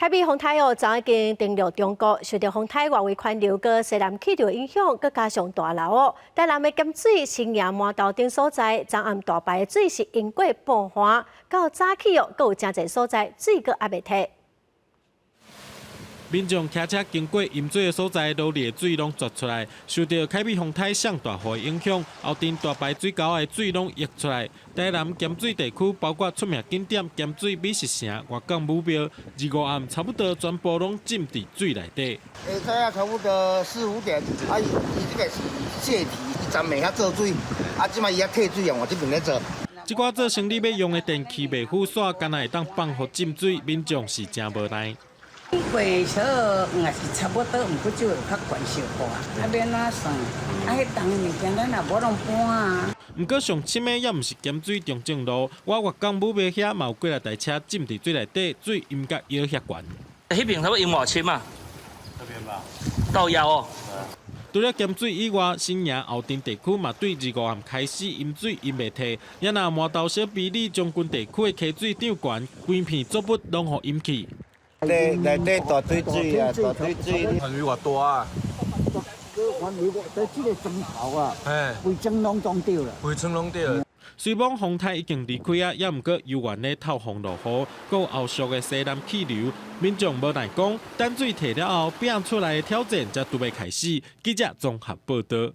海美風颱哦，昨已經登陸中國，受著風颱外圍環流佮西南氣流影響，閣加上大流哦。台南的鹹水、新營、饃頭等所在，昨暗大排的水是淹過半岸，到早起哦，閣有誠濟所在水閣猶未退。民眾騎車經過淹水的所在，路裡的水攏絕出來。受著凱美風颱上大雨的影響，後鎮大排水溝的水攏溢出來。台南鹹水地區包括出名景點鹹水美食城、外港武廟，二五暗差不多全部攏浸佇水內底。下晝啊，差不多四五點，啊，伊這個是泄堤，伊昨暝遐做水，啊，這擺伊遐退水啊，往這邊咧做。這寡做生理欲用的電器袂敷線，敢若會當放予浸水，民眾是誠無奈。過數也是差不多，毋過就會較懸小可啊，啊欲按怎算？啊，彼重的物件咱也無通搬啊。毋過上深的也毋是鹹水中正路，我越港武廟遐嘛有幾若台車浸佇水內底，水淹甲腰遐懸。彼邊差不多淹偌深啊？這邊吧。到腰哦。除了鹹水以外，新營後鎮地區嘛對二五暗開始淹水淹袂退，也若饃頭小埤里將軍地區的溪水漲懸，規片作物攏予淹去。內內底大堆水啊，大堆水。範圍偌大啊？範圍偌大，這個莊頭啊，規莊攏總著啦。規莊攏著。雖罔風颱已經離開啊，猶毋過猶原咧透風落雨，閣有後續的西南氣流，民眾無奈講，等水退了後，變出來的挑戰才拄欲開始。記者綜合報導。